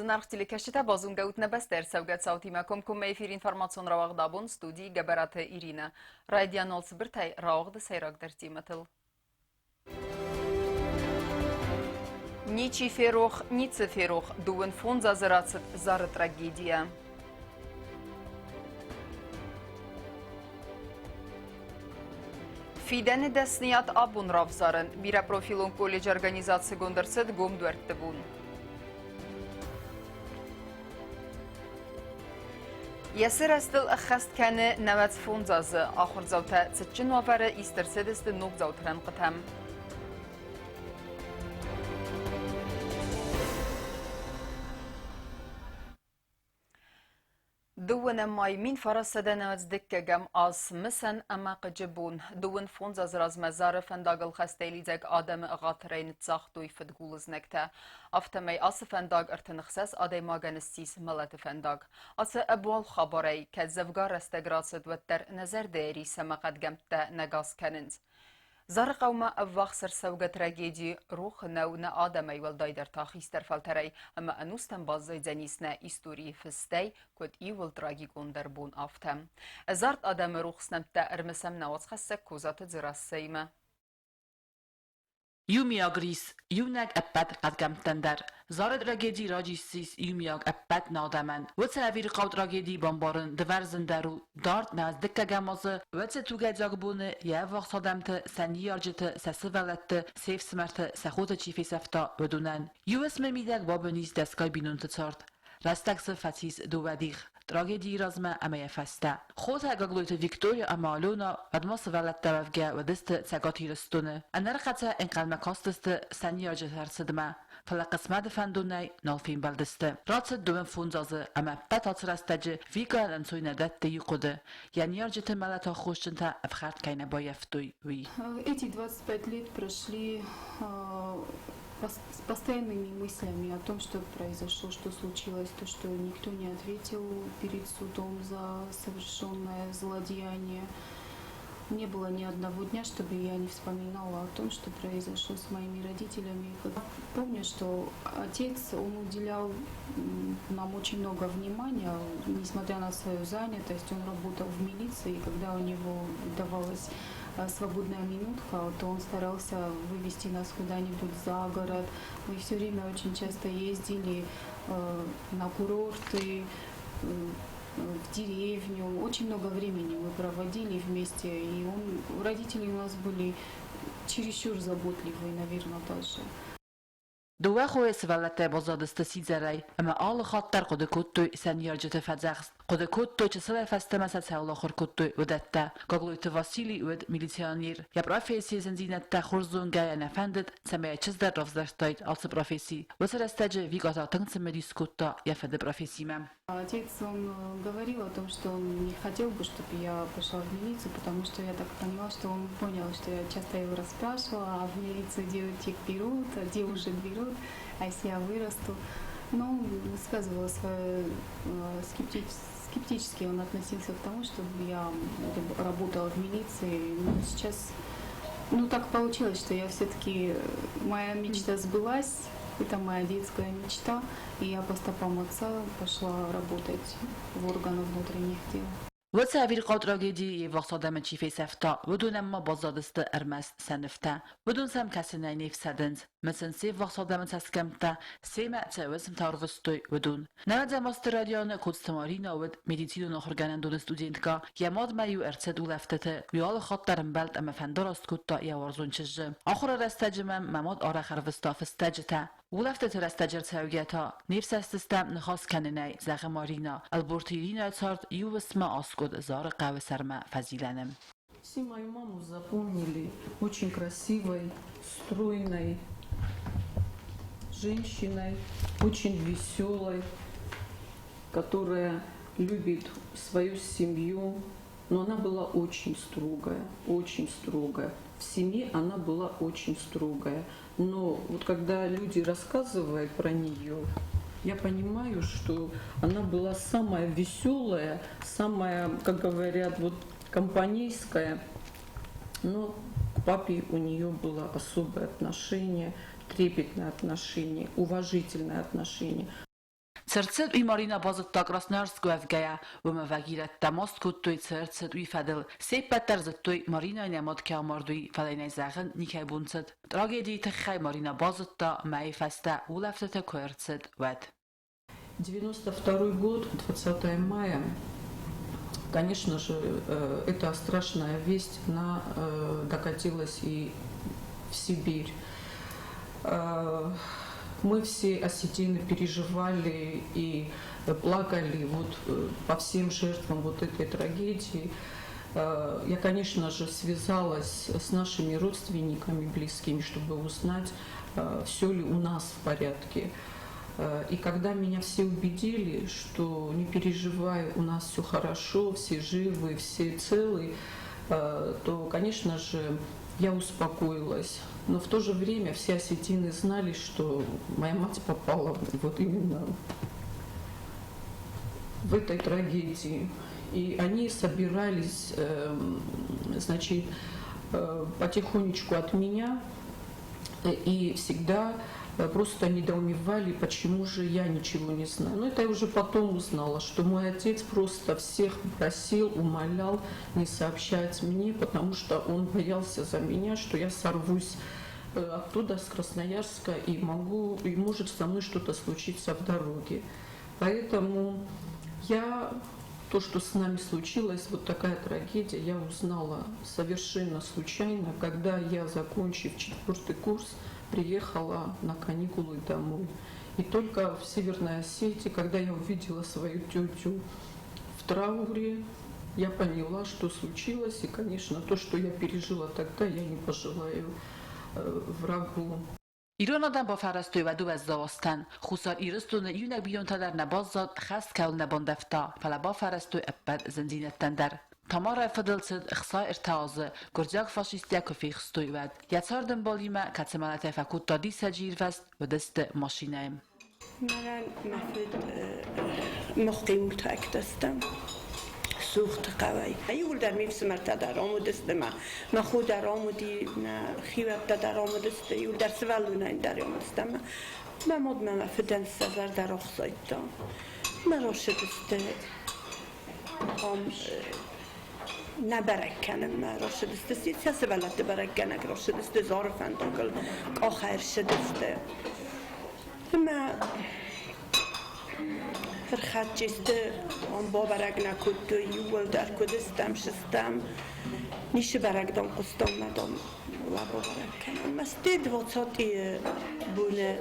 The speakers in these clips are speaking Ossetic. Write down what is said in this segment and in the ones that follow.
Зынаргъ телекӕсджытӕ, базонгӕ ут нӕ бӕстӕ ӕрцӕугӕ цаутимӕ комкоммӕ эфир информацион рауагъд абон студийы Гӕбӕраты Иринӕ. Райдиан цыбыртӕй рауагъды сӕйрагдӕр темӕтыл. Ничи ферох, ницы ферох, 25 азы рацыд Зары трагедийӕ. Фидӕны дӕсныйад абон равзарын. Бирӕпрофилон колледжы организацигонд ӕрцыд гом дуӕртты бон. Йӕ сырӕзтыл ӕххӕст кӕны 95 азы. Ахуырдзаутӕ цытджын уавӕры ист ӕрцыдысты ногдзауты рӕнхъытӕм. Дыууынӕм май 1995 аз мысӕн ӕмӕ хъыджы бон. 25 азы размӕ Зары фӕндагыл хӕстӕй лидзӕг адӕмы ӕгъатырӕй ныццагътой фыдгулы знӕгтӕ. Афтӕмӕй ацы фӕндаг 36 адӕймагӕн ссис мӕлӕты фӕндаг. Ацы ӕбуалгъ хабарӕй кӕд дзӕвгар рӕстӕг рацыд, уӕддӕр нӕ зӕрдӕйы рис ӕмӕ хъӕдгӕмттӕ нӕ гас кӕнынц. Зары хъӕумӕ ӕввахс ӕрцӕугӕ трагеди рох нӕу нӕ адӕмӕй, уӕлдайдӕр та хистӕр фӕлтӕрӕй, ӕмӕ ӕнустӕм баззайдзӕнис нӕ историйы фыстӕй, куыд иууыл трагикондӕр бон, афтӕ. Ӕдзард адӕмы рухс нӕмттӕ ӕрмысӕм нӕ уацхӕссӕг Козаты Дзерассӕимӕ. Иумиаг рис, иунӕг ӕппӕт хъӕдгӕмттӕн дӕр. Зары трагеди раджы ссис иумиаг ӕппӕт нӕ адӕмӕн. Уыцы ӕвирхъау трагеди бамбарын дывӕр зындӕр у. Дард нӕ дыккӕгӕм азы, уӕд сӕ тугӕйдзаг боны йӕ ӕввахс адӕмты, сӕ ныййарджыты, сӕ сывӕллӕтты, се фсымӕрты, сӕ хоты чи фесӕфта, уыдонӕн. Иу уысмы мидӕг бабын ис дӕсгай бинонты цард. Рӕстӕг цы фӕцис дыууӕ дих, трагедийы размӕ ӕмӕ йӕ фӕстӕ. Хотӕ Гаглойты Виктория ӕмӕ Алена уӕдмӕ сывӕллӕттӕ уӕвгӕ уыдысты Цӕгат Ирыстоны. Ӕнӕрхъӕцӕй ӕнхъӕлмӕ кастысты сӕ ныййарджыты ӕрцыдмӕ, фӕлӕ хъысмӕты фӕндонӕй нал фембӕлдысты. Рацыд 25 азы ӕмӕ ӕппӕт ацы рӕстӕджы Викӕйӕн ӕнцой нӕ дӕтты иу хъуыды, йӕ ныййарджыты мӕлӕты аххосджынтӕ ӕфхӕрд кӕй нӕ баййӕфтой, уый. Эти 25 лет прошли с постоянными мыслями о том, что произошло, что случилось, то, что никто не ответил перед судом за совершенное злодеяние. Не было ни одного дня, чтобы я не вспоминала о том, что произошло с моими родителями. Помню, что отец, он уделял нам очень много внимания, несмотря на свою занятость, он работал в милиции, и когда у него давалась свободная минутка, то он старался вывести нас куда-нибудь за город. Мы все время очень часто ездили на курорты, в деревню. Очень много времени мы проводили вместе, и он, родители у нас были чересчур заботливые, наверное, даже. Дыууӕ хойы сывӕллӕттӕ баззадысты сидзӕрӕй ӕмӕ алы хатт дӕр хъуыды кодтой сӕ ныййарджыты фӕдзӕхст. Хъуыды кодтой, чысылӕй фӕстӕмӕ сӕ цӕуыл ахуыр кодтой, уыдӕттӕ. Гаглойты Василий уыд милиционер. Йӕ профессийы зындзинӕдтӕ хорз зонгӕйӕ нӕ фӕндыд, цӕмӕй йӕ чызг дӕр равзӕрстаид ацы професси. Уыцы рӕстӕджы Вика та тынг цымыдис кодта йӕ фыды профессимӕ. Отец, он говорил о том, что он не хотел бы, чтобы я пошла в милицию, потому что я так поняла, что он понял, что я часто его расспрашивала, а в милицию девочек берут, а девушек берут, а если я вырасту. Но он высказывал свое скептически, он относился к тому, чтобы я работала в милиции. Но сейчас, ну так получилось, что я все-таки, моя мечта сбылась, это моя детская мечта, и я по стопам отца пошла работать в органы внутренних дел. Уыцы ӕвирхъау трагедийы йе ввахс адӕмы чи фесӕфта, уыдонӕн ма баззадысты ӕрмӕст сӕ нывтӕ. Уыдон сӕм кӕсынӕй не фсӕдынц. Мысынц се ввахс адӕмы цӕсгӕмттӕ, семӕ цы уысмтӕ ӕрвыстой, уыдон. Нӕуӕдзӕм азты районы Коцты Маринӕ уыд медицинон ахуыргӕнӕндоны студенткӕ. Йӕ мадмӕ-иу ӕрцыд улӕфтыты. Уый алы хатт дӕр ӕмбӕлд ӕмӕ фӕндараст кодта йӕ уарзон чызджы. Ахуыры рӕстӕджы мӕм мӕ мад арӕх ӕрвыста фыстӕджытӕ. Улӕфтыты рӕстӕджы ӕрцӕугӕ та не фсӕстыстӕм ныхас кӕнынӕй, зӕгъы Маринӕ. Ӕлборты Иринӕйы цард иу уысммӕ аскъуыд Зары хъӕуы сӕрмӕ фӕзилӕны. Все мою маму запомнили очень красивой, стройной женщиной, очень веселой, которая любит свою семью, но она была очень строгая, очень строгая. В семье она была очень строгая. Но вот когда люди рассказывают про нее, я понимаю, что она была самая веселая, самая, как говорят, вот компанейская. Но к папе у нее было особое отношение, трепетное отношение, уважительное отношение. Цы рцыд, уый Маринӕ базыдта Красноярскы уӕвгӕйӕ, уымӕ вӕгирӕттӕ маст кодтой, цы ӕрцыд, уый фӕдыл. Се ппӕт дӕр зыдтой, Маринӕйы нӕ мад кӕй амард, уый, фӕлӕ йын ӕй зӕгъын никӕй бон цыд. Трагедийы тыххӕй Маринӕ базыдта, мӕйы фӕстӕ улӕфтытӕ куы ӕрцыд, уӕд. 92 год, 20 мая, конечно же, эта страшная весть, она докатилась и в Сибирь. Мы все осетины переживали и плакали вот по всем жертвам вот этой трагедии. Я, конечно же, связалась с нашими родственниками близкими, чтобы узнать, все ли у нас в порядке. И когда меня все убедили, что не переживай, у нас все хорошо, все живы, все целы, то, конечно же, я успокоилась. Но в то же время все осетины знали, что моя мать попала вот именно в этой трагедии. И они собирались, значит, потихонечку от меня и всегда просто недоумевали, почему же я ничего не знаю. Но это я уже потом узнала, что мой отец просто всех просил, умолял не сообщать мне, потому что он боялся за меня, что я сорвусь оттуда, с Красноярска, и может со мной что-то случиться в дороге. Поэтому я то, что с нами случилось, вот такая трагедия, я узнала совершенно случайно, когда я, закончив четвертый курс, приехала на каникулы домой. И только в Северной Осетии, когда я увидела свою тетю в трауре, я поняла, что случилось. И, конечно, то, что я пережила тогда, я не пожелаю врагу. Ирон адӕм бафӕрӕзтой уӕд уӕззау азтӕн. Хуссар Ирыстоны иунӕг бинонтӕ дӕр нӕ баззад, хӕст кӕуыл нӕ бандӕвта, фӕлӕ бафӕрӕзтой ӕппӕт зындзинӕдтӕн дӕр. Тамарӕ фыдыл цыд 63 азы, гуырдзиаг фашисттӕ куы фехстой, уӕд. Йӕ цардӕмбалимӕ, кӕцы мӕлӕтӕй фӕкодта диссаджы ирвӕзт, уыдысты машинӕйы. Мӕнӕн мӕ фыд мыхъхъиутӕгтӕ стӕм Сухты хъӕуӕй. Иууылдӕр ме фсымӕртӕ дӕр ам уыдысты, мӕ хо дӕр ам уыди, нӕ хиуӕттӕ дӕр ам уыдысты, иууылдӕр сывӕллонӕй дӕр ам уыдысты. Ӕмӕ мӕ мадмӕ мӕ фыдӕн сӕ зӕрдӕ рохсайдта. Мӕ рӕсыдысты ам нӕ бӕрӕг кӕнынмӕ рӕсыдысты, сӕ сывӕллӕтты бӕрӕггӕнӕг рӕсыдысты Зары фӕндагыл, къахӕй ӕрсыдысты. Ӕмӕ ӕрхӕццӕ ам бабӕрӕг нӕ кодтой, иууылдӕр куыд стӕм, сыстӕм. Ницы бӕрӕг дам хъуыстам мӕ дам уӕ бабӕрӕг кӕнӕм. Мӕ сте двадцатые боны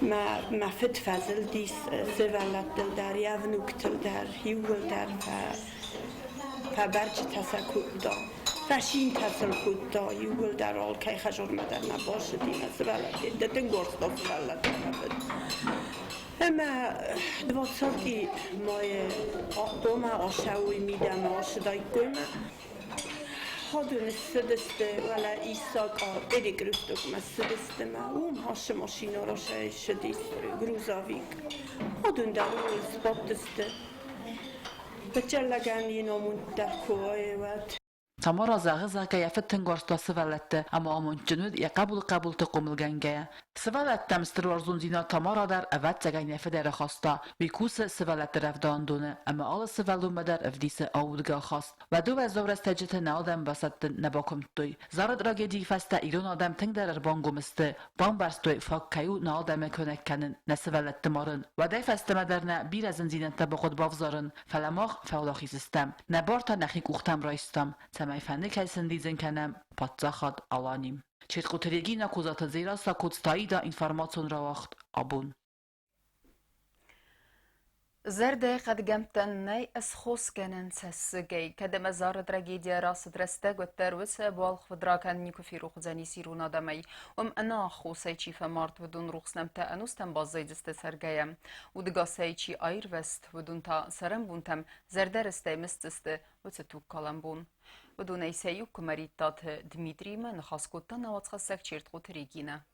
мӕ фыд фӕзылдис сывӕллӕттыл дӕр, йӕ внуктыл дӕр, иууылдӕр фӕбӕрджытӕ сӕ кодта. Фӕсинтӕ сыл кодта, иууылдӕр алкӕй хӕдзармӕ дӕр нӕ бацыди, мӕ сывӕллӕтты тынг уарзта сывӕллӕтты мӕ фыд. Ӕмӕ двадцати майы хъуамӕ ацӕуой мидӕмӕ ацыдаиккой мӕ. Ходун ссыдысты, уӕлӕ Исака перекрестокмӕ ссыдысты мӕ уым хӕссы машинӕ разӕй ссыдис грузовик. Ходун дӕр ууыл сбадтысты. Быччаллагӕн йын амонддӕр куы уай, уӕд. Тамара зӕгъы, зӕгъгӕ, йӕ фыд тынг уарзта сывӕллӕтты ӕмӕ амондджын уыд йӕ хъӕбулы хъӕбулты хъомылгӕнгӕйӕ. Сывӕллӕттӕм стыр уарзондзинад Тамара дӕр, ӕвӕццӕгӕн, йӕ фыдӕй рахаста. Уый кусы сывӕллӕтты рӕвдауӕндоны ӕмӕ алы сывӕллонмӕ дӕр ӕвдисы аудгӕ ахаст. Уӕд уӕззау рӕстӕджыты нӕ адӕм басӕттын нӕ бакуымдтой. Зары трагедийы фӕстӕ ирон адӕм тынгдӕр ӕрбангом сты, бамбӕрстой, фаг кӕй у нӕ адӕмы куынӕг кӕнын, нӕ сывӕллӕтты марын. Уӕдӕй фӕстӕмӕ дӕр нӕ бирӕ зындзинӕдтӕ бахъуыд бавзарын, фӕлӕ мах фӕуӕлахиз стӕм, нӕ бартӕ нӕхи къухтӕм райстам, цӕмӕй фӕныкӕй сӕндидзын кӕнӕм паддзахад Алани. Четкъуты Регина, Козаты Дзерассӕ, Коцтаида, информацион рауагъд абон. Зӕрдӕйы хъӕдгӕмттӕн нӕй ысхосгӕнӕн цӕссыгӕй. Кӕд ӕмӕ Зары трагедийӕ рацыд рӕстӕг, уӕддӕр уыцы ӕбуалгъ фыдракӕнд никуы ферох уыдзӕнис ирон адӕмӕй. Уым ӕнӕаххосӕй чи фӕмард, уыдон рухс нӕмттӕ ӕнустӕм баззайдзысты цӕргӕйӕ. Удыгасӕй чи аирвӕзт, уыдон та цӕрӕнбонтӕм зӕрдӕрыстӕй мысдзысты уыцы тугкалӕн бон. Уыдонӕй сӕ иу Куымӕридтаты Дмитриимӕ ныхас кодта нӕ уацхӕссӕг Чертхъоты Регинӕ.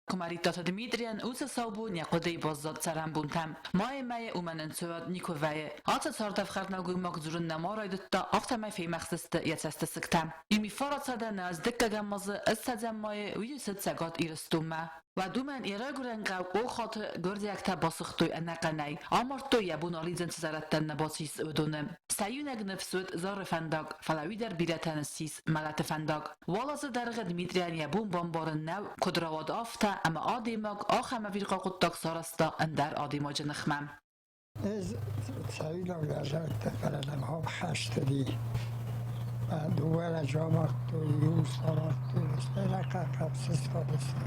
Куымӕридтаты Дмитрийӕн уыцы сау бон йӕ хъуыдыйы баззад цӕрӕнбонтӕм. Майы мӕйы уымӕн ӕнцойад никуы вӕййы. Ацы цардӕфхӕрд нӕлгоймаг дзурын нӕма райдыдта, афтӕмӕй фемӕхстысты йӕ цӕстысыгтӕ. Иу мифарацадӕн ӕз дыккӕгӕм азы ссӕдзӕм майы уый цыд Цӕгат Ирыстонмӕ. Уӕд уымӕн йӕ райгуырӕн хъӕу Къохаты гуырдзиӕгтӕ басыгътой ӕнӕхъӕнӕй, амардтой йӕ бон алидзын цы зӕрӕдтӕн нӕ бацис, уыдоны. Сӕ иунӕг ныфс уыд Зары фӕндаг, фӕлӕ уый дӕр бирӕтӕн ссис мӕлӕты фӕндаг. Уал азы дӕргъы Дмитрийӕн йӕ бон бамбарын нӕу, куыд рауад афтӕ, ӕмӕ адӕймаг ахӕм ӕвирхъау хъуыддаг сарӕзта ӕндӕр адӕймаджы ныхмӕ. Ez цӕуинаг лӕзӕрдтӕ, фӕлӕ нӕм хом хӕст уыди. Дыууӕ лӕджы амардтой, иу ус амардтой, стӕй рахъахъхъӕд сыстадысты.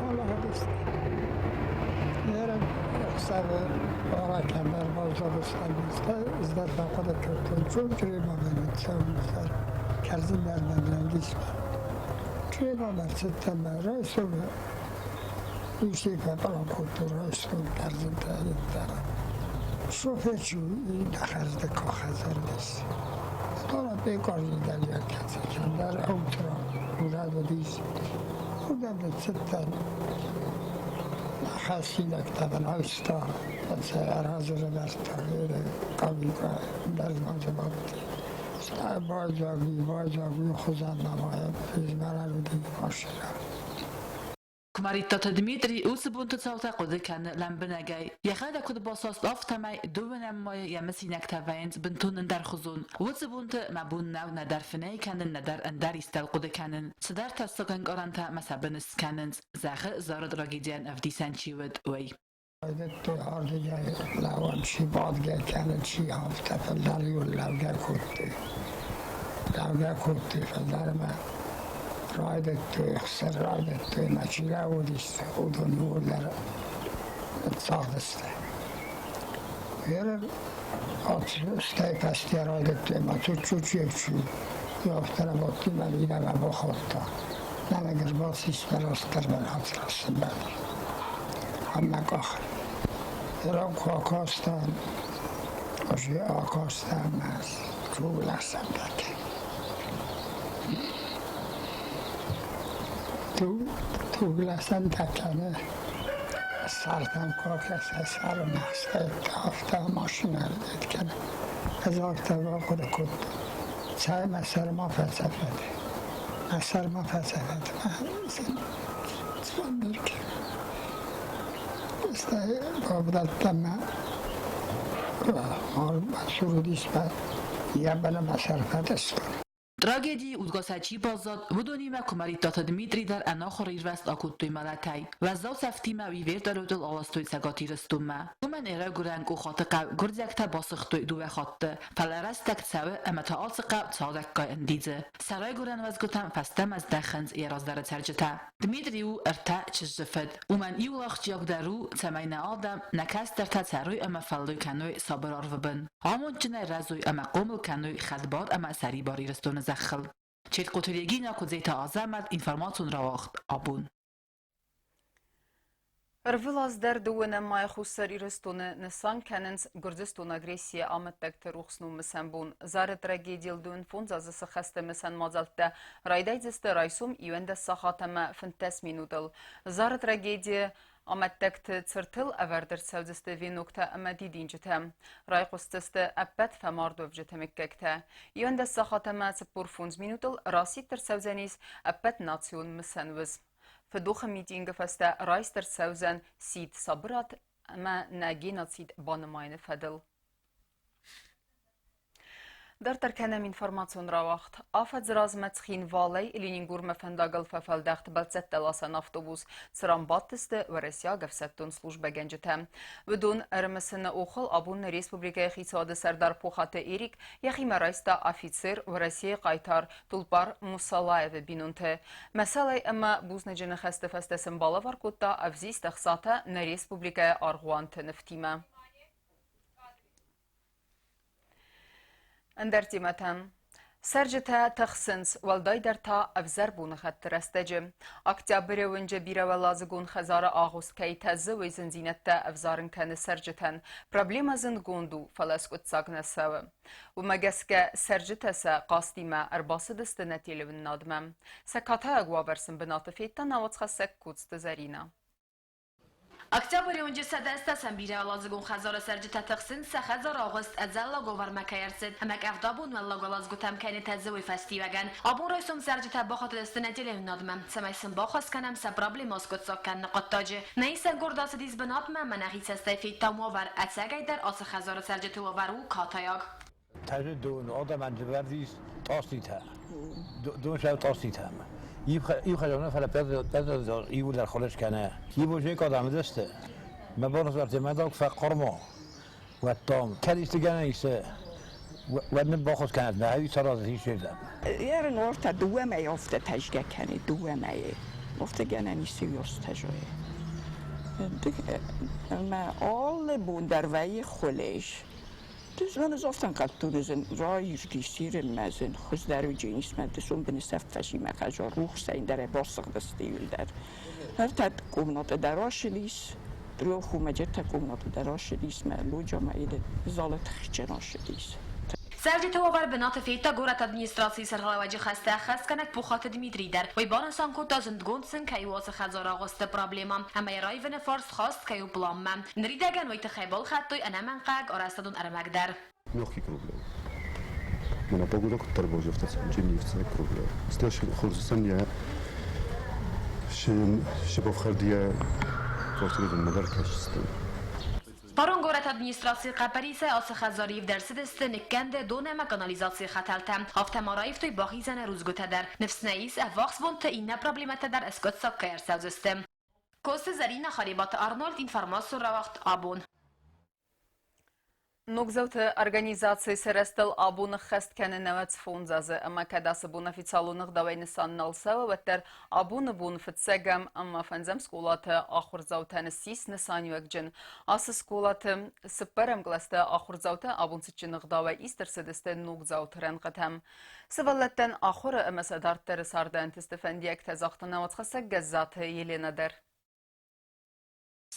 Алыгъдысты. Ныр ӕхсӕвы ракӕм ӕрбаззадыстӕм, стӕй ӕз дӕр бахъуыды кодтон, чъырчъыримӕ мӕ ныццӕуын сӕр, кӕрдзын дӕр мӕм лӕнгисмӕ. Чъыримӕ ӕрцыдтӕн мӕ райсомы Исей фӕпълан кодтой райсом кӕрдзынтӕ йеддӕмӕ. Шофер хӕрзты хӕдзарвес. Стала пекарни дӕлиаг кӕцӕй утро урадодис. Уыдон цыдтӕн хӕссинӕгтӕ мын айста, сӕ разы хъӕуикӕ бӕрзонд бадти. Байдзаг байдзаг уый хуызӕн нӕма фезмӕлӕн уыди машинӕ. Куымӕридтаты Дмитрий уыцы бонты цаутӕ хъуыды кӕны лӕмбынӕгӕй. Йӕхӕдӕг куыд басаст, афтӕмӕй дыууынӕм мӕйы йӕ мысинӕгтӕ вӕййынц бынтон ӕндӕрхуызон. Уыцы бонты мӕ бон нӕу нӕдӕр фынӕй кӕнын, нӕдӕр ӕндӕр истӕуыл хъуыды кӕнын. Цыдӕр тӕссаг ӕнкъарӕнтӕ мӕ сӕ быны скӕнынц, зӕгъы зары трагедийӕн ӕвдисӕн чи уыд, уый. Райдыдтой ардыгӕй лӕууӕн чи бадгӕ кӕны, чи афтӕ фылдӕр-иу лӕугӕ кодтой. Лӕугӕ кодтой фылдӕрмӕ. Райдыдтой, ӕхсыр райдыдтой, мӕ чи лӕууыдис, уыдон иууылдӕр ныццагъдысты. Гъер стӕй фӕсте райдыдтой мӕ чуччуччу афтӕ работи мӕ мидӕмӕ бахаудта. Нӕмыг ӕрбацис мӕ растдӕр мӕ рацырасынмӕ. Ӕмӕ къах Рог акастӕн, акастӕн мӕ кругласӕнтӕ. Тугласӕнтӕ кӕны сӕртӕм куы сӕрмӕ афтӕ машинӕ кӕны. Ӕз афтӕ бахъуыды кодтон, цӕй мӕ сӕрмӕ фӕцӕфӕд. Мӕ сӕрмӕ фӕцӕфӕд. Стӕй бавдӕлдтӕн мӕ суруд исмӕ йӕ бынмӕ сӕрфӕтыстон. Трагедийы удгасӕй чи баззад, уыдонимӕ Куымӕридтаты Дмитрий дӕр ӕнахуыр ирвӕзт акодтой мӕлӕтӕй. Уӕззау цӕфтимӕ уый вертолетыл аластой Цӕгат Ирыстонмӕ. Уымӕн йӕ райгуырӕн Къохаты хъӕу гуырдзиӕгтӕ басыгътой дыууӕ хатты, фӕлӕ рӕстӕг цӕуы ӕмӕ та ацы хъӕу цалдӕггай ӕндидзы. Сӕ райгуырӕн уӕзгуытӕм фӕстӕмӕ здӕхынц йӕ раздӕры цӕрджытӕ. Дмитрий у ӕртӕ чызджы фыд. Уымӕн иу ахсджиагдӕр у, цӕмӕй нӕ адӕм, нӕ кӕстӕртӕ цӕрой ӕмӕ фӕллой кӕной сабыр арвы бын, амондджынӕй рӕзой ӕмӕ хъомыл кӕной хӕдбар ӕмӕ сӕрибар Ирыстоны зӕххыл. Четкъоты Регина, Куыдзеты Азӕмӕт, информацион рауагъд абон. Ӕрвылаз дӕр дыууынӕм майы Хуссар Ирыстоны нысан кӕнынц Гуырдзыстоны агрессийы амӕттӕгты рухс ном мысӕн бон. Зары трагедийыл 25 азы цы хӕсты мысӕн мадзӕлттӕ райдайдзысты райсом 11 сахат ӕмӕ 15 минутыл. Зары трагедийы амӕттӕгты цыртыл ӕвӕрд ӕрцӕудзысты веноктӕ ӕмӕ дидинджытӕ. Райхъуысдзысты ӕппӕт фӕмардуӕвджыты мыггӕгтӕ. 11 сахат ӕмӕ 45 минутыл расидт ӕрцӕудзӕнис ӕппӕт национ мысӕн уыз. Фыдохы митингы фӕстӕ райст ӕрцӕудзӕн сидт сабырад ӕмӕ нӕ геноцид банымайыны фӕдыл. Дарддӕр кӕнӕм информацион рауагъд. Афӕдзы размӕ Цхинвалӕй Ленингурмӕ фӕндагыл фӕфӕлдӕхт бӕлццӕттӕласӕн автобус, цыран бадтысты уӕрӕсейаг ӕфсӕддон службӕгӕнджытӕ. Уыдон ӕрымысыны охыл абон нӕ республикӕйы хицауады сӕрдар Пухаты Эрик йӕхимӕ райста афицер, Уӕрӕсейы хъайтар Тулпар Мусалаевы бинонтӕ. Мӕсӕлӕй ӕмӕ бузныджы ныхӕсты фӕстӕ сын балӕвар кодта ӕвзист ӕхцатӕ нӕ республикӕйы аргъуанты нывтимӕ. Ӕндӕр темӕтӕм. Цӕрджытӕ тыхсынц, уӕлдайдӕр та ӕвзӕр боныхъӕдты рӕстӕджы. Октябры уынджы бирӕуӕладзыгон хӕдзары агъуыст кӕй тӕдзы, уый зындзинӕдтӕ ӕвзарын кӕны цӕрджытӕн. Проблемӕ зындгонд у, фӕлӕ скъуыддзаг нӕ цӕуы. Уымӕ гӕсгӕ цӕрджытӕ сӕ хъастимӕ ӕрбацыдысты нӕ телеуынынадмӕ. Сӕ катайаг уавӕр сын бынаты федта науӕдзхӕссӕг Коцты Зӕринӕ. Октябры уынджы 180 бирӕуӕладзыгон хӕдзары цӕрджытӕ тыхсынц, сӕ хӕдзары агъуыст ӕдзӕллаг уавӕрмӕ кӕй ӕрцыд ӕмӕ къӕвдабон уӕллаг уӕладзгуытӕм кӕй нӕ тӕдзы, уый фӕстиуӕгӕн. Абон райсом цӕрджытӕ бахатыдысты нӕ телеуынынадмӕ, цӕмӕй сын баххуыс кӕнӕм сӕ проблемӕ аскъуыддзаг кӕныны хъуыддаджы. Нӕ исӕн къорд ацыдис бынатмӕ ӕмӕ нӕхи цӕстӕй федтам уавӕр. Ӕцӕгӕйдӕр ацы хӕдзары цӕрджыты уавӕр у катайаг. Тӕзы дон адӕмӕн дывӕрдис тъаститӕ, дон сӕ тъаститӕ. Иу хӕзоны фӕлӕ иуылдӕр хъуылыс кӕны. Иу адӕмы дысты. Мӕ бонхуыздӕрты мӕ дог фӕхъхъуырмо. Уӕд дам, кӕд исты гӕнӕн ис, уӕд нын баххуыс кӕнӕд, мӕ ӕви саразы исердӕм. Ерын ортӕ дыууӕ мӕйы офтӕ тӕзгӕ кӕны, дыууӕ мӕйы. Офтӕ гӕнӕн ис иу тӕзойы. Ӕмӕ алы бон дӕр вӕййы хуылез. Дысон ӕнхъӕлдтон раирдисирынмӕ зын хуыздӕр уыджынисмӕ дысон бынысӕфт фӕсимӕ хъазон рухсӕй дӕр басыгъдысты иуылдӕр. Ӕртӕ комнаты дӕр ащыдис, трёххумӕджы комнаты дӕр ащыдис, мӕ лоджамӕ залы тыхджын ащыдис. Цӕрджыты уавӕр бынаты федта горӕты администрацийы сӕргълӕууӕджы хӕстӕ ӕххӕстгӕнӕг Пухаты Дмитрий дӕр. Уый банысан кодта, зындгонд сын кӕй у ацы хӕдзарагъуысты проблемӕ ӕмӕ йӕ раивыны фарст хаст кӕй у пъланмӕ. Ныридӕгӕн уый тыххӕй балхӕдтой ӕнӕмӕнгхъӕуӕг арӕзтадон ӕрмӕг дӕр. Легкий проблем. Мына погода куыддӕр базӕфта дженнифцаг проблем. Стӕй хорзӕн йӕ се бафхӕрд йӕ квартирӕ дӕр кӕсдзыстӕм. Фарон горӕты администрацийы хъӕппӕрисӕй ацы хӕдзары ивд ӕрцыдысты ныккӕнды дон ӕмӕ канализацийы хӕтӕлтӕ. Афтӕ ма раивтой бахизӕны рудзгуытӕ дӕр. Ныфс нӕ ис, ӕввахс бонты иннӕ проблемӕтӕ дӕр ӕскъуыддзаг кӕй ӕрцӕудзысты. Косы Зӕринӕ, Харебаты Арнольд, информацион рауагъд абон. Ногдзауты организацийы сарӕзтыл абон ӕххӕст кӕны 95 азы ӕмӕ кӕд ацы бон официалон ӕгъдауӕй нысан нал цӕуы, уӕддӕр абоны бон фыццӕгӕм ӕмӕ фӕндзӕм скъолаты ахуырдзаутӕн ссис нысаниуӕгджын. Ацы скъолаты цыппӕрӕм кълӕсты ахуырдзаутӕ абон цытджын ӕгъдауӕй ист ӕрцыдысты ногдзауты рӕнхъытӕм. Сывӕллӕттӕн ахуыры ӕмӕ сӕ дарддӕры царды ӕнтысты фӕндиӕгтӕ загъта науӕдзхӕссӕг Гӕззаты Еленӕ дӕр.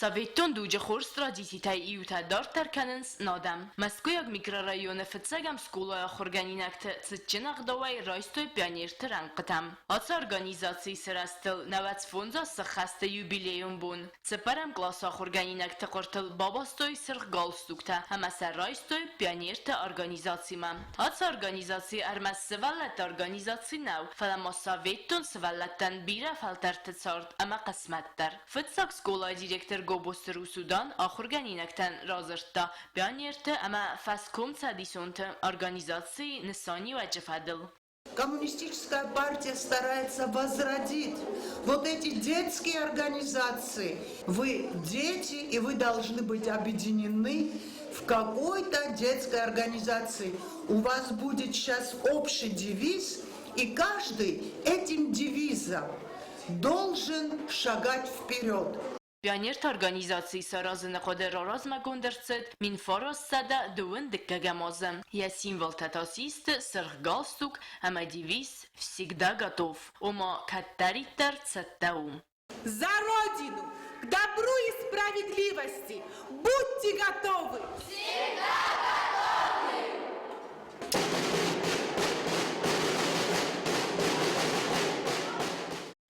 Советон дуджы хорз традицитӕй иутӕ дарддӕр кӕнынц надӕм. Мӕскуыйаг микрорайоны фыццӕгӕм скъолайы ахуыргӕнинӕгты цытджын ӕгъдауӕй райстой пионерты рӕнхъытӕм. Ацы организацийы сырӕзтыл 95 азы сӕххӕсты юбилейон бон. Цыппӕрӕм къласы ахуыргӕнинӕгты хъуыртыл бабастой сырх галстуктӕ ӕмӕ сӕ райстой пионерты организацимӕ. Ацы организаци ӕрмӕст сывӕллӕтты организаци нӕу, фӕлӕ ма советон сывӕллӕттӕн бирӕ фӕлтӕрты цард ӕмӕ хъысмӕт дӕр. Фыццаг скъолайы директор Гобозты Русудан ахуыргӕнинӕгтӕн радзырдта пионерты ӕмӕ фӕскомцӕдисонты организацийы нысаниуӕджы фӕдыл. Коммунистическая партия старается возродить вот эти детские организации. Вы дети, и вы должны быть объединены в какой-то детской организации. У вас будет сейчас общий девиз, и каждый этим девизом должен шагать вперед. Пионерты организацийы саразыны хъуыды раразмӕгонд ӕрцыд 1921 азы. Йӕ символтӕ та систы сырх галстук ӕмӕ девиз «Всегда готов», ома кӕддӕриддӕр цӕттӕ у. За Родину, к добру и справедливости! Будьте готовы! Всегда готовы!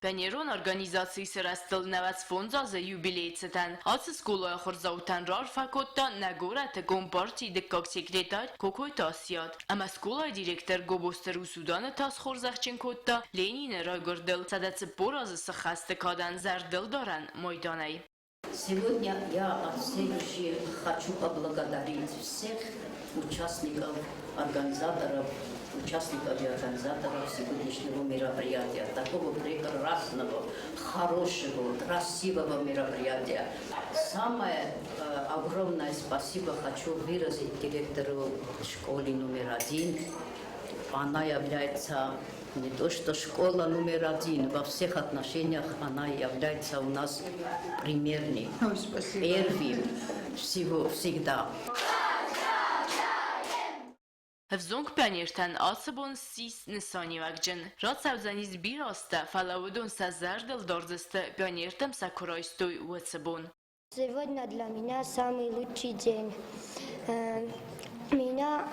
Пионерон организацийы сырӕзтыл 95 азы юбилейы цытӕн ацы скъолайы ахуырдзаутӕн раарфӕ кодта нӕ горӕты Компартийы дыккаг секретарь Кокойты Асиат ӕмӕ скъолайы директор Гобозты Русуданы та схорзӕхджын кодта Ленины райгуырдыл 140 азы сыххӕсты кадӕн зӕрдылдарӕн майданӕй. Сегодня я от всей души хочу поблагодарить всех участников, организаторов, участников и организаторов сегодняшнего мероприятия, такого прекрасного, хорошего, красивого мероприятия. Самое огромное спасибо хочу выразить директору школы номер один. Она является не то что школа номер один, во всех отношениях она является у нас примерной, Ой, спасибо. первым всего, всегда. Ӕвзонг пионертӕн ацы бон ссис нысаниуӕгджын. Рацӕудзӕнис бирӕ азтӕ, фӕлӕ уыдон сӕ зӕрдыл дардзысты, пионертӕм сӕ куы райстой, уыцы бон. Сегодня для меня самый лучший день. Меня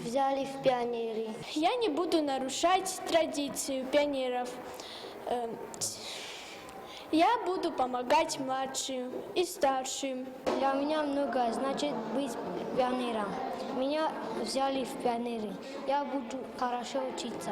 взяли в пионеры. Я не буду нарушать традицию пионеров. Я буду помогать младшим и старшим. Для меня многое значит быть пионером. Меня взяли в пионеры. Я буду хорошо учиться.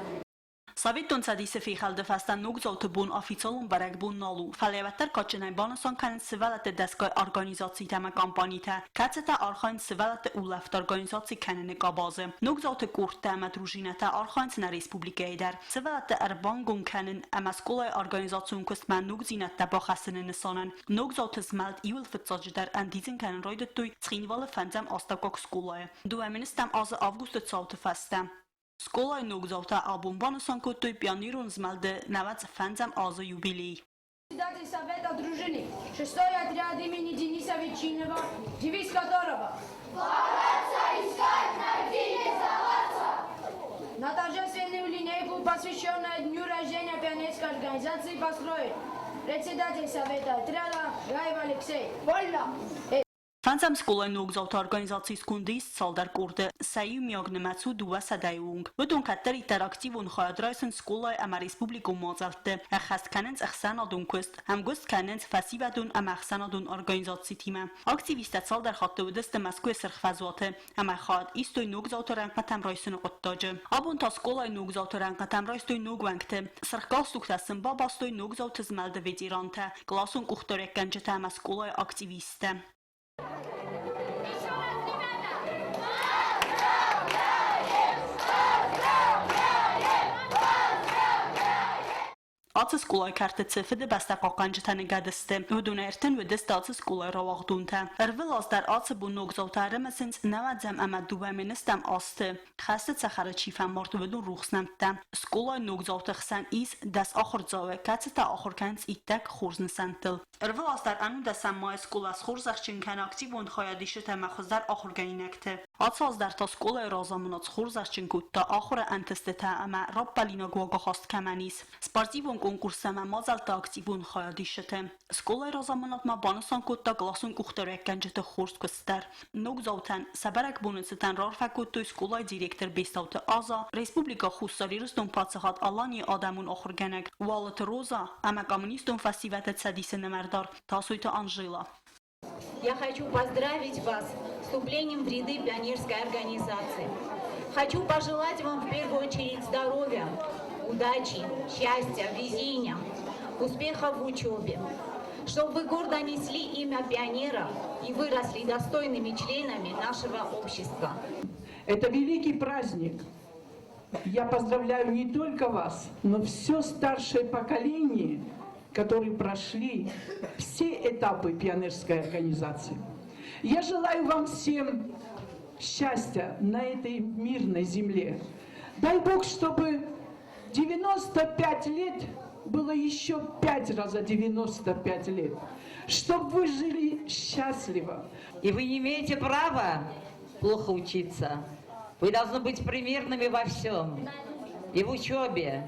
Советон Цӕдисы фехӕлды фӕстӕ ногдзауты бон официалон бӕрӕгбон нал у, фӕлӕ уӕддӕр кадджынӕй банысан кӕнынц сывӕллӕтты дӕсгай организацитӕ ӕмӕ компанитӕ, кӕцытӕ архайынц сывӕллӕтты улӕфт организаци кӕныны къабазы. Ногдзауты къордтӕ ӕмӕ дружинӕтӕ архайынц нӕ республикӕйы дӕр. Сывӕллӕтты ӕрбангом кӕнын ӕмӕ скъолайы организацион куыстмӕ ногдзинӕдтӕ бахӕссыны нысанӕн ногдзауты змӕлд иуыл фыццаджыдӕр ӕндидзын кӕнын райдыдтой Цхинвалы фӕндзӕм астӕуккаг скъолайы 2000 азы августы цауты фӕстӕ. Скъолайы ногдзаутӕ абон банысан кодтой пионерон змӕлды 95 азы юбилей. Председатель Совета дружины, шестой отряд имени Дениса Ветчинова, девиз которого «Бороться, искать, найти, не сдаваться!» На торжественную линейку, посвященную дню рождения пионерской организации, построит председатель Совета отряда Гаев Алексей. Вольно! Фӕндзӕм скъолайы ногдзауты организацийы сконды ис цалдӕр къорды, сӕ иумиаг нымӕц у 200-йы онг. Уыдон кӕддӕриддӕр активон хайад райсынц скъолайы ӕмӕ республикон мадзӕлтты, ӕххӕст кӕнынц ӕхсӕнадон куыст, ӕмгуыст кӕнынц фӕсивӕдон ӕмӕ ӕхсӕнадон организацитимӕ. Активисттӕ цалдӕр хатты уыдысты Мӕскуыйы Сырх фӕзуаты ӕмӕ хайад истой ногдзауты рӕнхъытӕм райсыны хъуыддаджы. Абон та скъолайы ногдзауты рӕнхъытӕм райстой ног уӕнгты. Сырх галстуктӕ сын бабастой ногдзауты змӕлды ветерантӕ, къласон къухдариуӕггӕнджытӕ ӕмӕ скъолайы активисттӕ. Ацы скъолайы кӕрты цы Фыдыбӕстӕ хъахъхъӕнджытӕ ныгӕд сты, уыдон ӕртын уыдысты ацы скъолайы рауагъдонтӕ. Ӕрвылаз дӕр ацы бон ногдзаутӕ ӕрымысынц нӕуӕдзӕм ӕмӕ дыууӕ азты хӕсты цӕхӕры чи фӕмард, уыдон рухс нӕмттӕ. Скъолайы ногдзауты хсӕн ис 10 ахуырдзауы, кӕцытӕ ахуыр кӕнынц иттӕг хорз нысӕнттыл. Ӕрвылаз дӕр ӕнудӕсӕм майы скъола схорзӕхджын кӕны активон хайадисджытӕ ӕмӕ хуыздӕр ахуыргӕнинӕгты. Ацы аз дӕр та скъолайы разамынад схорзӕхджын кодта ахуыры ӕнтыстытӕ ӕмӕ раппӕлинаг уагахаст кӕмӕн ис, спортивон конкурстӕ ӕмӕ мадзӕлтты активон хайадисджыты. Скъолайы разамынад ма банысан кодта къласон къухдариуӕггӕнджыты хорз куыст дӕр. Ногдзаутӕн сӕ бӕрӕгбоны цытӕн раарфӕ кодтой скъолайы директор Бестауты Аза, Республикӕ Хуссар Ирыстон Паддзахад Аланийы адӕмон ахуыргӕнӕг Уалыты Роза ӕмӕ Коммунистон фӕсивӕды цӕдисы нымӕрдар Тасойты Анжела. Я хочу поздравить вас с вступлением в ряды пионерской организации. Хочу пожелать вам в первую очередь здоровья, удачи, счастья, везения, успехов в учебе, чтобы вы гордо несли имя пионера и выросли достойными членами нашего общества. Это великий праздник. Я поздравляю не только вас, но все старшее поколение, которые прошли все этапы пионерской организации. Я желаю вам всем счастья на этой мирной земле. Дай Бог, чтобы 95 лет было еще 5 раз за 95 лет. Чтобы вы жили счастливо. И вы не имеете права плохо учиться. Вы должны быть примерными во всем. И в учебе,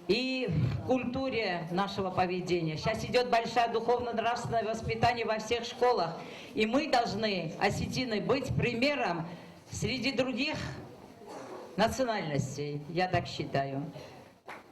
и в культуре нашего поведения. Сейчас идет большое духовно-нравственное воспитание во всех школах. И мы должны, осетины, быть примером среди других национальностей, я так считаю.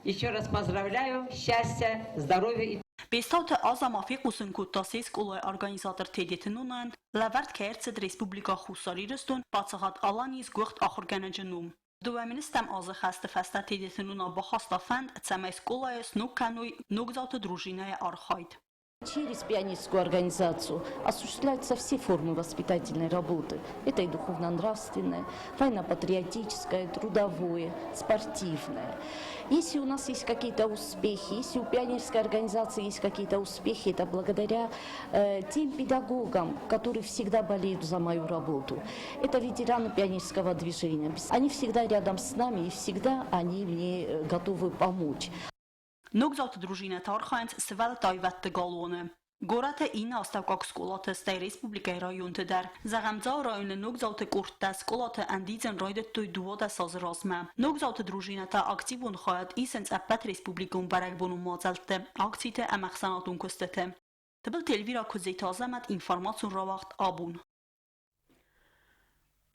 Еще раз поздравляю, счастья, здоровья и Бестауты Аза ма фехъусын кодта се скъолайы организатор Тедеты Нонайӕн, лӕвӕрд кӕй ӕрцыд Республикӕ Хуссар Ирыстон Паддзахад Аланийы сгуыхт ахуыргӕнӕджы ном. 2000 азы хӕсты фӕстӕ Тедеты Нона бахаста фӕнд, цӕмӕй скъолайы сног кӕной ногдзауты дружинӕйы архайд. Через пионерскую организацию осуществляются все формы воспитательной работы. Это и духовно-нравственное, военно-патриотическое, трудовое, спортивное. Если у нас есть какие-то успехи, если у пионерской организации есть какие-то успехи, это благодаря тем педагогам, которые всегда болеют за мою работу. Это ветераны пионерского движения. Они всегда рядом с нами и всегда они мне готовы помочь. Ногдзауты дружинӕтӕ архайынц сывӕллӕтты аивӕдты галуаны. Горӕты иннӕ астӕуккаг скъолаты, стӕй республикӕйы районты дӕр. Зӕгъӕм, Дзауы районы ногдзауты къордтӕ скъолаты ӕндидзын райдыдтой 12 азы размӕ. Ногдзауты дружинӕтӕ активон хайад исынц ӕппӕт республикон бӕрӕгбонон мадзӕлтты, акциты ӕмӕ ӕхсӕнадон куыстыты. Тыбылты Эльвира Куыдзеты Азӕмӕт информацион рауагъд Абон.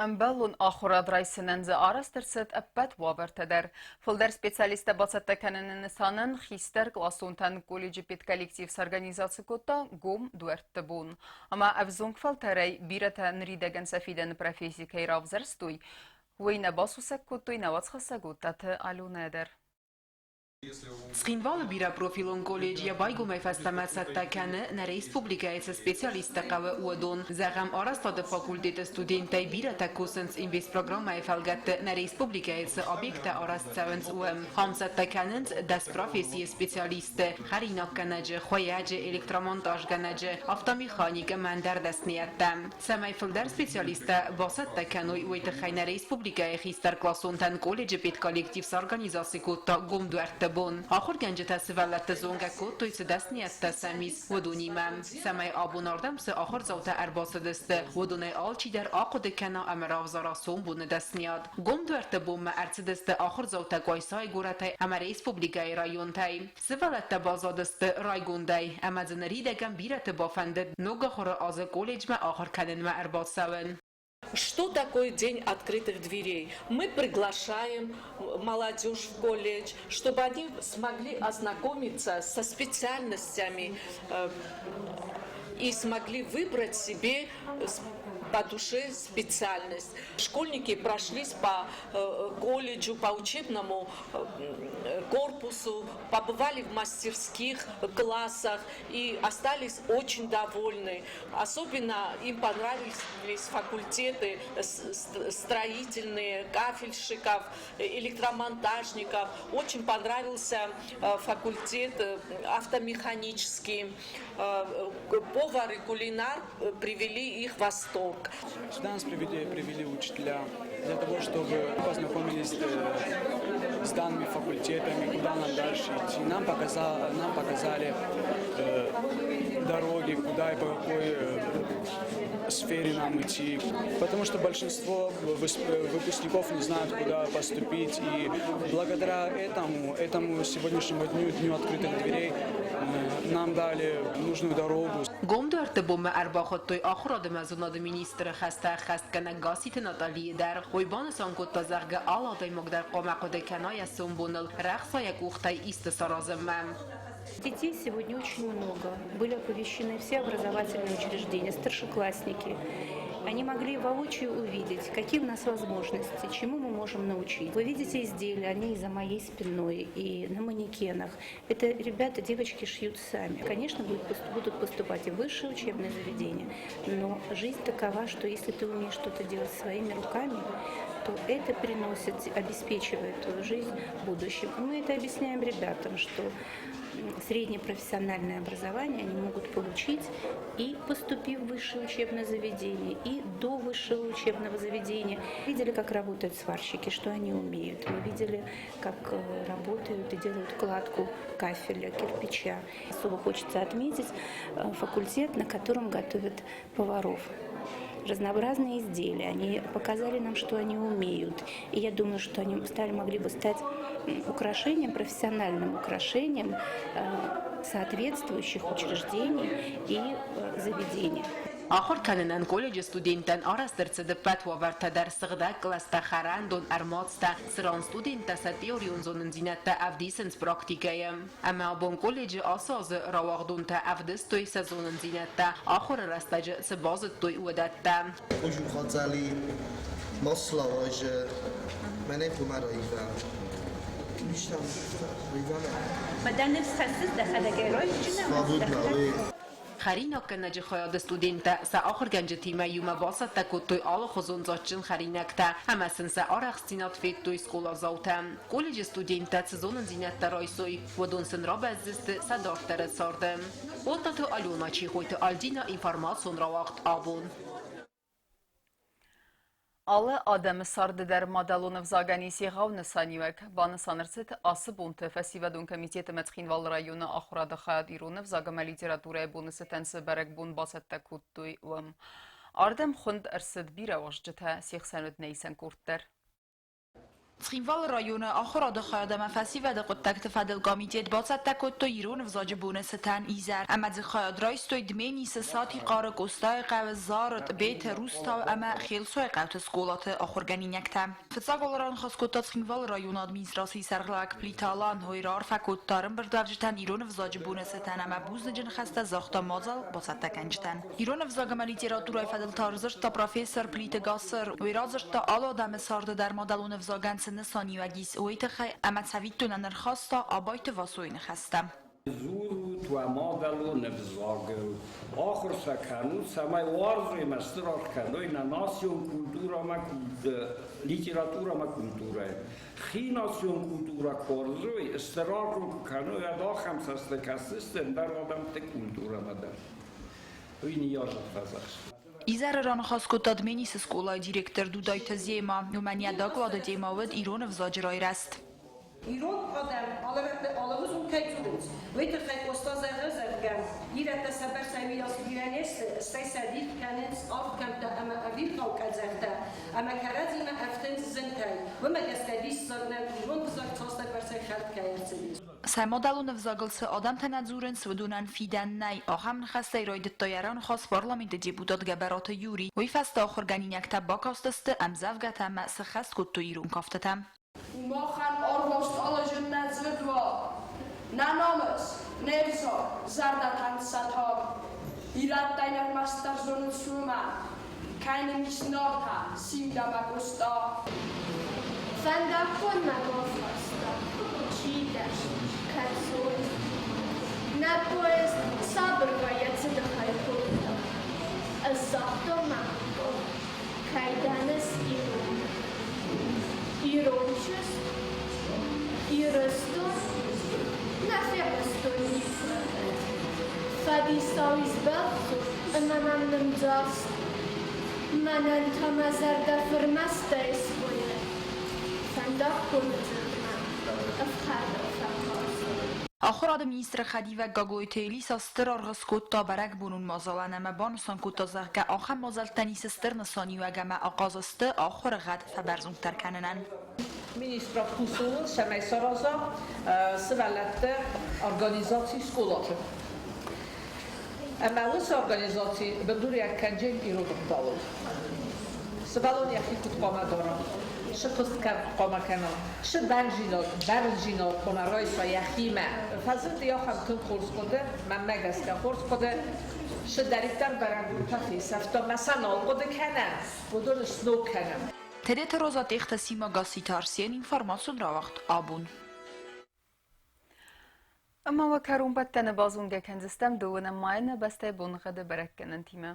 Ӕмбӕлон ахуырад райсынӕн дзы арӕзт ӕрцыд ӕппӕт уавӕртӕ дӕр. Фылдӕр специалисттӕ бацӕттӕ кӕныны нысанӕн хистӕр къласонтӕн колледжы педколлектив сорганизаци кодта гом дуӕртты бон. Ӕмӕ ӕвзонг фӕлтӕрӕй бирӕтӕ ныридӕгӕн сӕ фидӕны професси кӕй равзӕрстой, уый нӕ басусӕг кодтой нӕ уацхӕссӕг Оттаты Аленӕ дӕр. Цхинвалы бирӕпрофилон колледж йӕ байгомӕй фӕстӕмӕ цӕттӕ кӕны, нӕ республикӕйы цы специалисттӕ хъӕуы, уыдон. Зӕгъӕм, арӕзтады факультеты студенттӕй бирӕтӕ кусынц инвестпрограммӕйы фӕлгӕтты нӕ республикӕйы цы объекттӕ арӕзт цӕуынц, уым. Ам цӕттӕ кӕнынц 10 профессийы специалистты, хӕринаггӕнӕджы, хуыйӕджы, электромонтажгӕнӕджы, автомеханик ӕмӕ ӕндӕр дӕсныйӕдтӕ. Цӕмӕй фылдӕр специалисттӕ бацӕттӕ кӕной, уый тыххӕй нӕ республикӕйы хистӕркъласонтӕн колледжы педколлектив сорганизаци кодта гом дуӕртты бон. Ахуыргӕнджытӕ сывӕллӕтты зонгӕ кодтой, цы дӕсныйӕдтӕ сӕм ис, уыдонимӕ. Цӕмӕй абон ардӕм цы ахуырдзаутӕ ӕрбацыдысты, уыдонӕй алчидӕр ахъуыды кӕна ӕмӕ равзара сомбоны дӕсныйад. Гом дуӕртты бонмӕ ӕрцыдысты ахуырдзаутӕ Къуайсайы горӕтӕй ӕмӕ республикӕйы районтӕй. Сывӕллӕттӕ баззадысты райгондӕй, ӕмӕ дзы ныридӕгӕн бирӕты бафӕндыд ног ахуыры азы колледжмӕ ахуыр кӕнынмӕ ӕрбацӕуын. Что такое День открытых дверей? Мы приглашаем молодежь в колледж, чтобы они смогли ознакомиться со специальностями и смогли выбрать себе по душе специальность. Школьники прошлись по колледжу, по учебному корпусу, побывали в мастерских классах и остались очень довольны. Особенно им понравились факультеты строительные, кафельщиков, электромонтажников. Очень понравился факультет автомеханический. Повар и кулинар привели их в восторг. Сюда нас привели учителя для того, чтобы познакомились с данными факультетами, куда нам дальше идти. Нам показали дороги, куда и по какой сфере нам идти. Потому что большинство выпускников не знают, куда поступить. И благодаря этому сегодняшнему дню, Дню открытых дверей, нам дали нужную дорогу. Гом дуӕртты бонмӕ ӕрбахуыдтой ахуырады ӕмӕ зонады министры хӕстӕ ӕххӕстгӕнӕг Гасситы Наталийы дӕр. Уый банысан кодта, зӕгъгӕ, алы адӕймаг дӕр хъуамӕ хъуыды кӕна йӕ сомбоныл, рӕхса йӕ къухтӕй исты саразынмӕ. Детей сегодня очень много. Были оповещены все образовательные учреждения, старшеклассники. Они могли воочию увидеть, какие у нас возможности, чему мы можем научить. Вы видите изделия, они и за моей спиной, и на манекенах. Это ребята, девочки шьют сами. Конечно, будут поступать и в высшие учебные заведения, но жизнь такова, что если ты умеешь что-то делать своими руками, то это приносит, обеспечивает твою жизнь в будущем. И мы это объясняем ребятам, что среднее профессиональное образование они могут получить и поступив в высшее учебное заведение, и до высшего учебного заведения. Видели, как работают сварщики, что они умеют. Мы видели, как работают и делают кладку кафеля, кирпича. Особо хочется отметить факультет, на котором готовят поваров. Разнообразные изделия. Они показали нам, что они умеют. И я думаю, что они могли бы стать украшением, профессиональным украшением соответствующих учреждений и заведений. Ахуыр кӕнынӕн колледжы студенттӕн арӕзт ӕрцыд ӕппӕт уавӕртӕ дӕр, сыгъдӕг кълӕстӕ, хӕрӕндон, ӕрмадзтӕ, цыран студенттӕ сӕ теорион зонындзинӕдтӕ ӕвдисынц практикӕйы. Ӕмӕ абон колледжы ацы азы рауагъдонтӕ ӕвдыстой сӕ зонындзинӕдтӕ, ахуыры рӕстӕджы цы базыдтой, уыдӕттӕ. Bonjour Masla Мене Хӕринаггӕнӕджы хайады студенттӕ сӕ ахуыргӕнджытимӕ иумӕ бацӕттӕ кодтой алыхуызон дзаджджын хӕринӕгтӕ ӕмӕ сын сӕ арӕхстдзинад федтой скъоладзаутӕ. Колледжы студенттӕ цы зонындзинӕдтӕ райсой, уыдон сын рабӕздзысты сӕ дарддӕры царды. Оттаты Алена, Чехойты Альдина, информацион рауагъд «Абон». Алы адӕмы царды дӕр мадӕлон ӕвзагӕн ис егъау нысаниуӕг. Банысан ӕрцыд ацы бонты фӕсивӕдон комитеты ӕмӕ Цхинвалы районы ахуырады хайад ирон ӕвзаг ӕмӕ литературӕйы боны цытӕн цы бӕрӕгбон бацӕттӕ кодтой, уым. Ардӕм хуынд ӕрцыд бирӕ уазджытӕ, се хсӕн уыд нӕ исӕн къорд дӕр. Цхинвалы районы ахуырады хайад ӕмӕ фӕсивӕды хъуыддӕгты фӕдыл комитет бацӕттӕ кодтой ирон ӕвзаджы боны цытӕн изӕр ӕмӕ дзы хайад райстой Дменисы, Сатихъары, Къостайыхъӕуы, Зары, Тъбеты, Рустауы ӕмӕ Хелцуайы хъӕуты скъолаты ахуыргӕнинӕгтӕ. Фыццаг уал раныхас кодта Цхинвалы районы администрацийы сӕргълӕууӕг Плиты Алан. Уый раарфӕ кодта ӕрӕмбырдуӕвджытӕн ирон ӕвзаджы боны цытӕн ӕмӕ бузныджы ныхӕстӕ загъта мадзал бацӕттӕгӕнджытӕн. Ирон ӕвзаг ӕмӕ литературӕйы фӕдыл та ӕрдзырдта профессор Плиты Гацыр. Уый радзырдта, алы адӕмы царды дӕр мадӕлон ӕвзагӕн цы нысаниуӕг ис, уый тыххӕй ӕмӕ цӕвиттонӕн ӕрхаста Абайты Васойы ныхӕстӕ. Дзурут уӕ мадӕлон ӕвзагыл, ахуыр сӕ кӕнут, цӕмӕй уарзой ӕмӕ стыр аргъ кӕной нӕ национ культурӕ ӕмӕ литературӕ ӕмӕ культурӕйӕн. Хи национ культурӕ куы уарзой, стыр аргъ ын куы кӕной, уӕд ахӕм цӕсты кӕсдзысты ӕндӕр адӕмты культурӕмӕ дӕр. Уый ныййарджыты фӕдзӕхст. Изӕры раныхас кодта Дменисы скъолайы директор Дудайты Зема. Уымӕн йӕ доклады темӕ уыд ирон ӕвзаджы райрӕзт. Ирон адӕм алырӕтты алыгъуызон кӕй дзурынц, уый тыххӕй Къоста зӕгъы, зӕгъгӕ, ирӕттӕ сӕ бӕрцӕй уыйас бирӕ не сты, стӕй сӕ дих кӕнынц авд кӕмттӕ ӕмӕ ӕвирхъау къӕдзӕхтӕ ӕмӕ кӕрӕдзимӕ ӕфтынц зынтӕй. Уымӕ гӕсгӕ диссаг нӕу, ирон ӕвзаг цасдӕрбӕрцӕй хӕлд кӕй ӕрцыдис. Сӕ мадӕлон ӕвзагыл цы адӕмтӕ нӕ дзурынц, уыдонӕн фидӕн нӕй, ахӕм ныхӕстӕй райдыдта йӕ раныхас парламенты депутат Гӕбӕраты Юрий. Уый фӕстӕ ахуыргӕнинӕгтӕ бакастысты ӕмдзӕвгӕтӕ ӕмӕ сыххӕст кодтой ирон кафтытӕ. Махӕн арвыл стъалыджын нӕ дзырд уа, Нӕ намыс, не взаг, зӕрдӕтӕн сӕ таг. Ирӕттӕй не рмӕстдӕр зонынц уымӕн, Кӕй нын ис Нартӕ, Симд ӕмӕ Къоста. Фӕндаггон мӕ бафарста, чи дӕ, кӕцон? Нӕ поезд сабыргай йӕ цыды хай кодта. Ӕз загътон мӕ хъуыды. Кӕй дӕн ӕз ирон? Ирон чызг? Ирыстон? Нӕ фехъуыстон никуы. Фӕдисау исбӕлццон ӕмӕ мӕм нымдзаст. Мӕнӕн та мӕ зӕрдӕ фырмӕстӕй ысхойы. Фӕндаггоны дзырдмӕ ӕфхӕрдау фӕкаст. Ахуырады министры хӕдивӕг Гаглойты Элиса стыр аргъ скодта бӕрӕгбонон мадзалӕн ӕмӕ банысан кодта, зӕгъгӕ, ахӕм мадзӕлттӕн ис стыр нысаниуӕг ӕмӕ ахъаз сты ахуыры гъӕд фӕбӕрзонддӕр кӕнынӕн. Министрад кусы ууыл, цӕмӕй сараза сывӕллӕтты организаци скъолаты. Ӕмӕ уыцы организаци бындуриуӕг кӕнджын ирон ӕгъдауыл. Сывӕллон йӕхи куыд хъуамӕ дара, цы куыст хъуамӕ кӕна, цы бӕрндзинад хъуамӕ райса йӕхимӕ. Фӕзынди ахӕм тынг хорз хъуыды, мӕнмӕ гӕсгӕ хорз хъуыды, цыдӕриддӕр бӕрӕгбонтӕ фесӕфта, мӕ сӕ нал хъуыды кӕнӕм, уыдон сног кӕнӕм. Тедеты Роза Тъехты Сима Гасситы Арсен информацион рауагъд абон. Ӕмӕ уӕ кӕронбӕттӕны базонгӕ кӕндзыстӕм дыууынӕм майы нӕ бӕстӕйы боныгъӕды бӕрӕггӕнӕнтимӕ.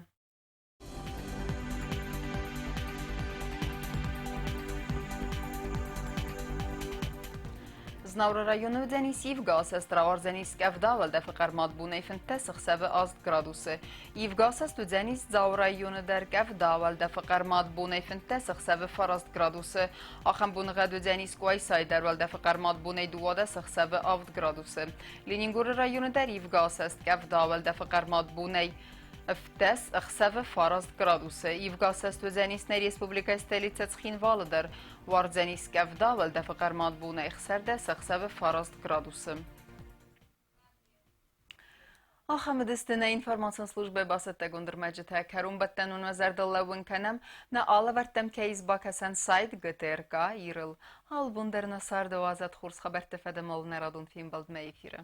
Знауыры районы уыдзӕнис ивгӕ асӕст, рауардзӕнис къӕвда, уӕлдӕфы хъӕрмад бонӕй 15 ӕхсӕвы 8 градусы. Ивгӕ асӕст уыдзӕнис Дзауы районы дӕр къӕвда, уӕлдӕфы хъӕрмад бонӕй 15 ӕхсӕвы 9 градусы. Ахӕм боныгъӕд уыдзӕнис Къуайсайы дӕр уӕлдӕфы хъӕрмад бонӕй 12 ӕхсӕвы 7 градусы. Ленингоры районы дӕр ивгӕ асӕст къӕвда, уӕлдӕфы хъӕрмад бонӕй 17 ӕхсӕвы 9 градусы. Ивгӕ асӕст уыдзӕнис нӕ республикӕйы столицӕ Цхинвалы дӕр. Уардзӕнис къӕвда, уӕлдӕфы хъӕрмад бонӕй 16 ӕхсӕвы 9 градусы. Ахӕм уыдысты нӕ информацион службӕйы бацӕттӕгонд ӕрмӕджытӕ. Кӕронбӕттӕн уын уӕ зӕрдыл лӕууын кӕнӕм, нӕ алӕвӕрдтӕм кӕй ис бакӕсӕн сайт ГТРК Ирыл. Алыбон дӕр нӕ царды уадзӕд хорз хабӕртты фӕдыл нӕ радон фембӕлдмӕ эфиры.